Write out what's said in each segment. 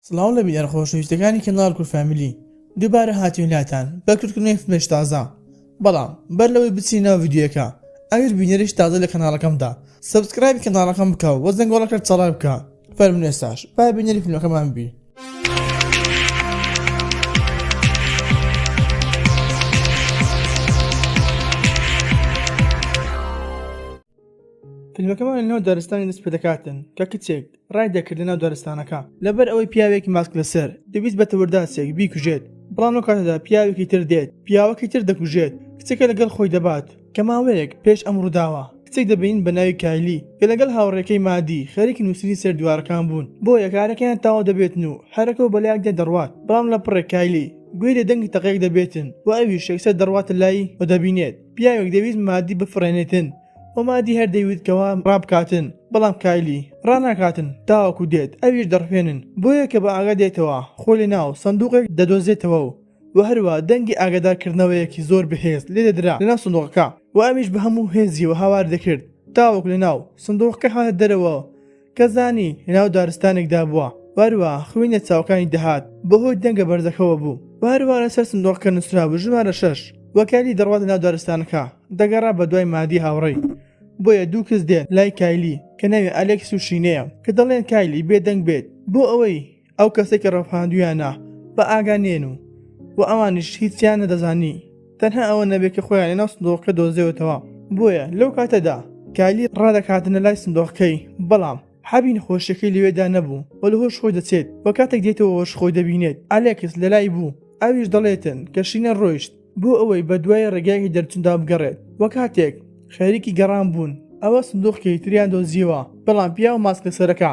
سڵاو لە بینەرە خۆشەویستەکانی کەناڵ کورد فامیلی دووبارە هاتوین لاتان بە کورتکردنەوەی فیلمێکی تازە بەڵام بەر لەوەی بچینە ناو ڤیدیۆیەکە ئەگەر بینەرێکی تازە لە کەناڵەکەمدا subscribe ی کەناڵەکەم بکە و زەنگۆڵەکەت چالاک بکە فەرموون ئێستاش با بینەری فیلمەکەمان بین. فیلمەکەمان لەناو دارستانی دەست پێدەکاتن کە کچێک ڕای دەکرد لەناو دارستانەکە لەبەر ئەوەی پیاوێکی ماسک لەسەر دەویست بە تەوەرداسێک بیکوژێت بەڵام لەو کاتەدا پیاوێکی تر دێت پیاوەکەی تر دەکوژێت کچەکە لەگەڵ خۆی دەبات کە ماوەیەک پێش ئەم ڕووداوە کچێک دەبینین بە ناوی کایلی کە لەگەڵ هاوڕێکەی مادی خەریکی نووسینی سەر دیوارەکان بوون بۆیە کارەکەیان تەواو دەبێتن و هەرەکەو بەلایەکدا دەڕوات بەڵام لە پڕێک کایلی گوێی لە دەنگی تەقەیەک دەبێتن و ئەویش یەکسەر دەڕواتە لای و دەبینێت پیاوێک دەویست مادی بفڕێنێتن و مادی هەر دەیوت کەوا ڕابکاتن بەڵام کایلی ڕاناکاتن تاوەکو دێت ئەویش دەڕفێنن بۆیە کە بە ئاگا دێتەوە خۆی لە ناو سندوقێک دەدۆزێتەوە و وە هەروا دەنگی ئاگادار کردنەوەیەکی زۆر بەهێز لێ دەدرا لە ناو سندوقەکە و ئەمیش بە هەموو هێزیەوە هاوار دەکرد تاوەکو لە ناو سندوقەکە هاتە دەرەوە کە زانی لەناو دارستانێکدا بووە و هەروا خوێن لە چاوەکانی دەهات بەهۆی دەنگە بەرزەکەوە بوو و هەروا لەسەر سندوقەکە نووسرابوو ژمارە شەش و کایلی دەڕواتە ناو دارستانەکە دەگەڕا بەدوای مادی هاوڕێی بۆیە دوو کەس دێن لای کایلی کە ناوی ئەلێکس و شینەیە کە دەڵێن کایلی بێدەنگ بێت بۆ ئەوەی ئەو کەسەی کە ڕفاندویانە بە ئاگا نێن و و ئەوانیش هیچیان نەدەزانی تەنها ئەوە نەبێت کە خۆیان لەناو سندوقەکە دۆزیەوەتەوە بۆیە لەو کاتەدا کایلی ڕادەکاتنە لای سندوقەکەی بەڵام حەبی نەخۆشیەکەی لەوێدا نەبوو و لە هۆش خۆی دەچێت و کاتێک دێتەوە هۆش خۆی دەبینێت ئەلێکس لەلای بوو ئەویش دەڵێتن کە شینە ڕۆیشت بۆ ئەوەی بە دوای ڕێگایەکی دەرچوندا بگەڕێت و کاتێک خەریکی گەڕان بوون ئەوە سندوقێکی تریان دۆزیەوە بەڵام پیاو ماسک لەسەرەکە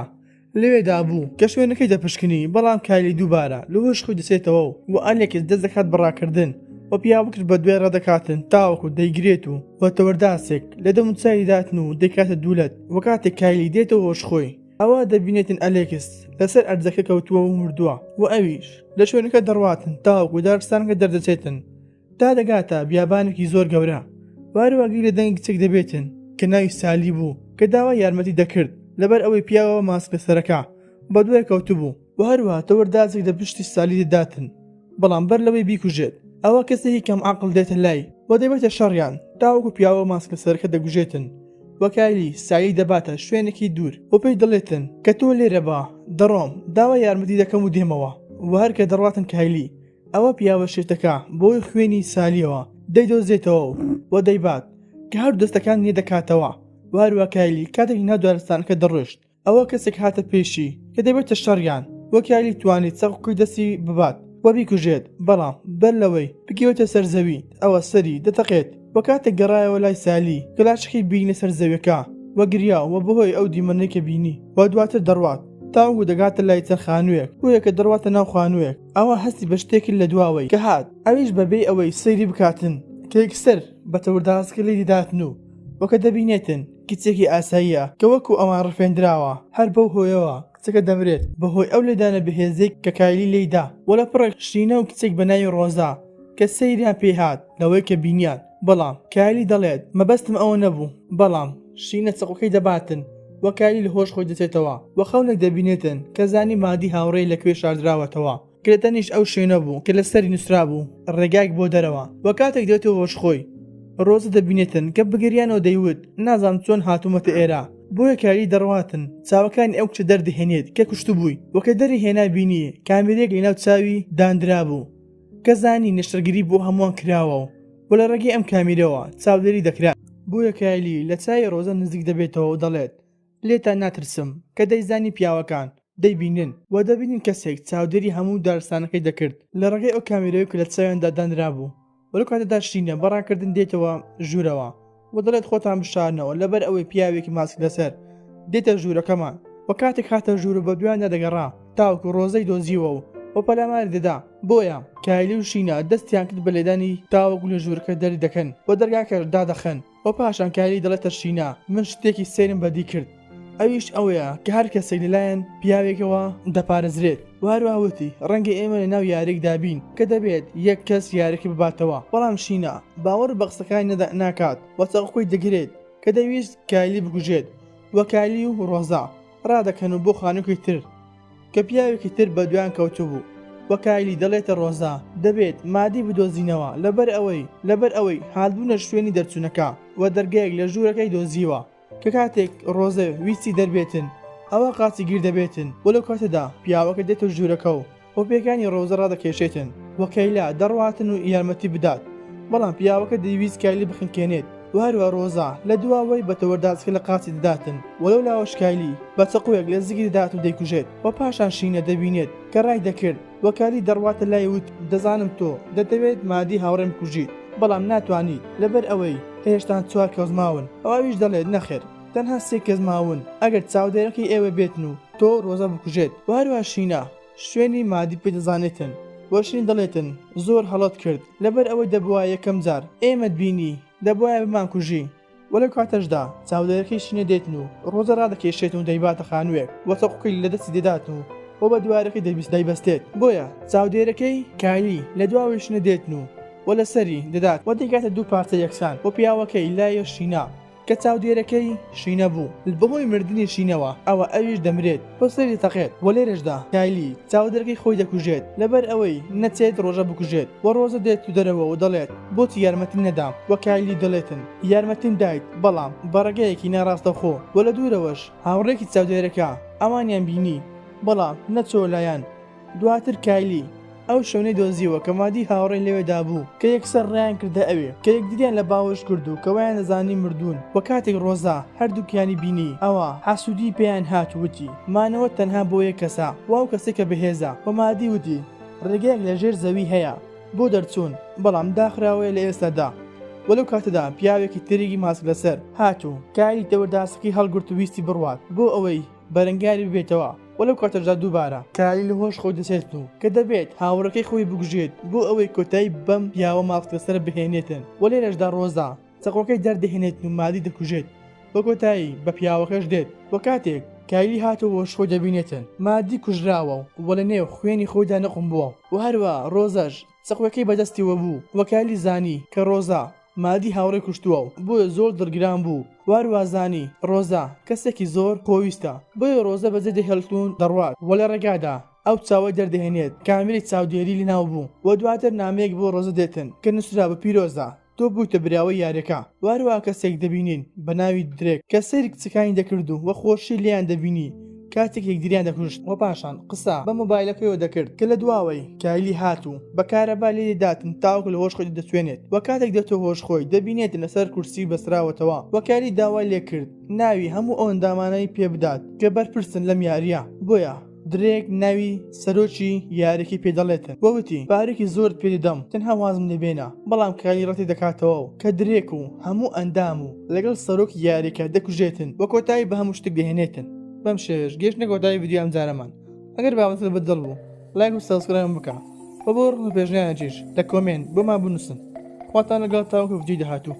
لەوێدا بوو کە شوێنەکەی دەپشکنی، بەڵام کایلی دووبارە لە هۆش خۆی دەچێتەوە و ئەلێکس دەست دەکات بە ڕاکردن و پیاوەکەش بەدوای ڕادەکاتن تاوەکو دەیگرێت و بە تەوەرداسێک لە دەموچاوی داتن و دەیکاتە دوو لەت و کاتێک کایلی دێتەوە هۆش خۆی ئەوا دەبینێتن ئەلێکس لەسەر ئەرزەکە کەوتووە و مردووە و ئەویش لە شوێنەکە دەڕواتن تاوەکو دارستانەکە دەردەچێتن تا دەگاتە بیابانێکی زۆر گەورە و هەروا گوێی لە دەنگی کچێک دەبێتن کە ناوی سالی بوو کە داوای یارمەتی دەکرد لەبەر ئەوەی پیاوە ماسک لەسەرەکە بەدوای کەوتبوو و هەروەها تەوەردازێک لە پشتی سالی دەداتن بەڵام بەر لەوەی بیکوژێت ئەوە کەسێکی کەم عەقڵ دێتە لای و دەبێتە شەڕیان تاوەکو پیاوە ماسک لەسەرەکە دەکوژێتن و کایلی سالی دەباتە شوێنێکی دوور و پێی دەڵێتن کە تۆ لێرە بە دەڕۆم داوای یارمەتی دەکەم و دێمەوە و هەر کە دەڕواتن کایلی ئەوە پیاوە شێتەکە بەهۆی خوێنی سالیەوە دەیدۆزێتەوە و دەیبات کە هەردوو دەستەکان لێ دەکاتەوە و هەروا کایلی کاتێک لەناو دارستانەکە دەڕۆشت ئەوە کەسێک هاتە پێشی کە دەبێتە شەڕیان و کایلی توانی چەقۆکەی دەستی ببات و بیکوژێت بەڵام بەر لەوەی بکەوێتە سەر زەوی ئەوە سەری دەتەقێت و کاتێک گەڕایەوە لای سالی کەلاشەکەی بینی لەسەر زەویەکە و گریا و بەهۆی ئەو دیمەنەی کە بینی و دواتر دەڕوات تاوەکو دەگاتە لای چەند خانوویەک بۆیە کە دەڕواتە ناو خانوویەک ئەوا هەستی بە شتێک کرد لە دواوەی کە هات ئەویش بە بێ ئەوەی سەیری بکاتن کە یەکسەر بە تەورداسکە لێی دەداتن و وە کە دەبینێتن کچێکی ئاساییە کە وەکو ئەوان ڕفێندراوە هەر بەو هۆیەوە کچەکە دەمرێت بەهۆی ئەو لێدانە بەهێزەی کە کایلی لێی دا وە لە پڕێک شینە و کچێک بە ناوی ڕۆزا کە سەیریان پێی هات لەوەی کە بینیان بەڵام کایلی دەڵێت مەبەستم ئەوە نەبوو بەڵام شینە چەقۆکەی دەباتن و کایلی لە هۆش خۆی دەچێتەوە و خەونێک دەبینێتن کە زانی مادی هاوڕێی لە کوێ شاردراوەتەوە کە لە تەنیشت ئەو شوێنە بوو کە لەسەری نووسرابوو ڕێگایەک بۆ دەرەوە و کاتێک دێتەوە هۆش خۆی ڕۆزە دەبینێتن کە بەگریانەوە دەیوت نازانم چۆن هاتوومەتە ئێرە بۆیە کایلی دەڕواتن چاوەکانی ئەو کچە دەردەهێنێت کە کوشتبووی و کە دەری هێنا بینی کامێرەیەک لەناو چاوی داندرابوو کە زانی نەشتەرگەری بۆ هەمووان کراوە و لە ڕێگەی ئەم کامیرەوە چاودێری دەکرا. بۆیە کایلی لە چاوی ڕۆزە نزیک دەبێتەوە و دەڵێت، لێتان ناترسم، کە دەیزانی پیاوەکان دەیبینن و دەبینن کەسێک چاودێری هەموو دارستانەکەی دەکرد لە ڕێگەی ئەو کامیرەوە کە لە چاویاندا دانرابوو و لەو کاتەدا شینە بە ڕاکردن دێتەوە ژوورەوە و دەڵێت خۆتان بشارنەوە لەبەر ئەوەی پیاوێکی ماسک لەسەر دێتە ژوورەکەمان و کاتێک هاتە ژوورە بە دوایاندا دەگەڕا تاوەکو ڕۆزەی دۆزیەوە و و پەلاماری دەدا بۆیە کایلی و شینا دەستیان کرد بە لێدانی تاوەکو لە ژوورەکە دەری دەکەن و دەرگاکەش دادەخەن و پاشان کایلی دەڵێتە شینا من شتێکی سەیرم بەدی کرد ئەویش ئەوەیە کە هەر کەسێک لەلایەن پیاوێکەوە دەپارێزرێت و هەروەها وتی ڕەنگە ئێمە لەناو یارییەکدا بین کە دەبێت یەک کەس یارییەکە بباتەوە بەڵام شینا باوەڕ بە قسەکانی ناکات و چەقۆکەی دەگرێت کە دەیویست کایلی بکوژێت و کایلی و ڕۆزا ڕادەکەن و بۆ خانووێکی تر. کە پیاوێکی تر بەدوایان کەوتبوو وە کایلی دەڵێتە ڕۆزا دەبێت مادی بدۆزینەوە لەبەر ئەوەی لەبەر ئەوەی هاتبوونە شوێنی دەرچوونەکە وە دەرگایەک لە ژوورەکەی دۆزیوە کە کاتێک ڕۆزە ویستی دەربێتن ئەوا قاچی گیر دەبێتن وە لەو کاتەدا پیاوەکە دێتە ژوورەکە و و پێکانی ڕۆزە ڕادەکێشێتن و کایلا دەڕواتن و یارمەتی بدات بەڵام پیاوەکە دەیویست کایلی بخنکێنێت و هەروە ڕۆزا لە دواوەی بە تەوەرداسکە لە قاچی دەداتن و لەو لاوەش کایلی بە چەقۆیەک لە زگی دەدات و دەیکوژێت و پاشان شینە دەبینێت کە ڕای دەکرد و کالی دەڕواتە لای وت دەزانم تۆ دەتەوێت مادی هاوڕێم بکوژیت بەڵام ناتوانیت لەبەر ئەوەی هێشتان چوار کەس ماون و ئەویش دەڵێت نەخێر تەنها سێ کەس ماون ئەگەر چاودێرەکەی ئێوە بێتن و تۆ ڕۆزا بکوژێت و هەروە شینە شوێنی مادی پێ دەزانێتن و شین دەڵێتن زۆر هەڵەت کرد لەبەر ئەوەی دەبوایە یەکەم جار ئێمەت بینی دەبوایە بمانکوژی و لەو کاتەشدا چاودێرەکەی شینە دێتن و ڕۆزە ڕادەکێشێتن و دەیباتە خانووێک و چەقۆکەی لە دەستی دەداتن و و بە دوارەکەی دەیبەستێت بۆیە چاودێرەکەی کایلی لە دواوەی شینە دێتن و و لەسەری دەدات و دەیکاتە دوو پارچە یەکسان و پیاوەکەی لای شینە کە چاودێرەکەی شینە بوو بەهۆی مردنی شینەوە ئەوە ئەویش دەمرێت و سەری دەتەقێت و لێرەشدا کایلی چاودێرەکەی خۆی دەکوژێت لەبەر ئەوەی نەچێت ڕۆژە بکوژێت و ڕۆزە دێت دەرەوە و دەڵێت بۆچی یارمەتیم نەدام و کایلی دەڵێتن یارمەتیم دایت بەڵام بە ڕێگەیەکی ناڕاستەوخۆ و لە دوورەوەش هاوڕێکی چاودێرەکە ئەوانیان بینی بەڵام نەچۆوە لایان دواتر کایلی ئەو شوێنەی دۆزیەوە کە مادی هاوڕێی لەوێدا بوو کە یەکسەر ڕایان کردە ئەوێ کە یەکتریان لە باوەش کرد و کە وایان دەزانی مردوون و کاتێک ڕۆزا هەردووکیانی بینی ئەوا حەسوودی پێیان هات و وتی مانەوە تەنها بۆ یەک کەسە و ئەو کەسەی کە بەهێزە و مادی وتی ڕێگایەک لە ژێر زەوی هەیە بۆ دەرچوون بەڵام داخراوەیە لە ئێستادا و لەو کاتەدا پیاوێکی تریگی ماسک لەسەر هات و کایلی تەورداسەکەی هەڵگرت و ویستی بڕوات بۆ ئەوەی بەرەنگاری ببێتەوە و لەو کاتەشدا دووبارە کایلی لە هۆش خۆی دەچێت و کە دەبێت هاوڕێکەی خۆی بکوژێت بۆ ئەوەی کۆتایی بەم پیاوە ماسک لەسەرە بهێنێتن و لێرەشدا ڕۆزا چەقۆکەی دەردەهێنێت و مادی دەکوژێت و کۆتایی بە پیاوەکەش دێت و کاتێک کایلی هاتەوە هۆش خۆی دەبینێتن مادی کوژراوە و لە نێو خوێنی خۆیدا نقوم بووە و هەروا ڕۆزەش چەقۆکەی بەدەستیەوە بوو و کایلی زانی کە ڕۆزا مادی هاوڕێی کوشتووە و بۆیە زۆر دڵگران بوو و هەروا زانی ڕۆزا کەسێکی زۆر خۆویستە بۆیە ڕۆزە بەجێ دەهێڵێت و دەڕوات و لە ڕێگادا ئەو چاوەی دەردەهێنێت کامێرەی چاودێری لەناو بوو و دواتر نامەیەک بۆ ڕۆزە دێتن کە نووسرابوو پیرۆزە تۆ بوویتە براوەی یاریەکە و هەروەها کەسێک دەبینین بە ناوی درێک کە سەیری کچەکانی دەکرد و خۆشی لێیان دەبینی کاتێک یەکدریان دەکوشت و پاشان قسە بە مۆبایلەکەیەوە دەکرد کە لە دواوەی کایلی هات و بە کارەبا لێی دەداتن تاوەکو لە هۆش خۆی دەچوێنێت و کاتێک دێتە هۆش خۆی دەبینێت لەسەر کورسی بەستراوەتەوە و کایلی داوای لێکرد ناوی هەموو ئەو ئەندامانەی پێبدات کە بەرپرسن لەم یاریە بۆیە درێک ناوی سەرۆکی یاریەکەی پێ دەڵێتن و وتی پارەیەکی زۆرت پێ دەدەم تەنها وازم لێ بێنە بەڵام کایلی ڕەتی دەکاتەوە و کە درێک و هەموو ئەندام و لەگەڵ سەرۆکی یاریەکە دەکوژێتن و کۆتایی بە هەموو شتێک دەهێنێتن. بەم شێوەیەش گەیشتنە کۆتایی ڤیدیۆی ئەمجارەمان ئەگەر بابەتەکە بە دڵ بوو لایک و subscribe م بکە و بۆ ڕەخنە و پێشنیارێکیش لە comment بۆمان بنووسن خواتان لەگەڵ تاوەکو ڤیدیۆی داهاتوو.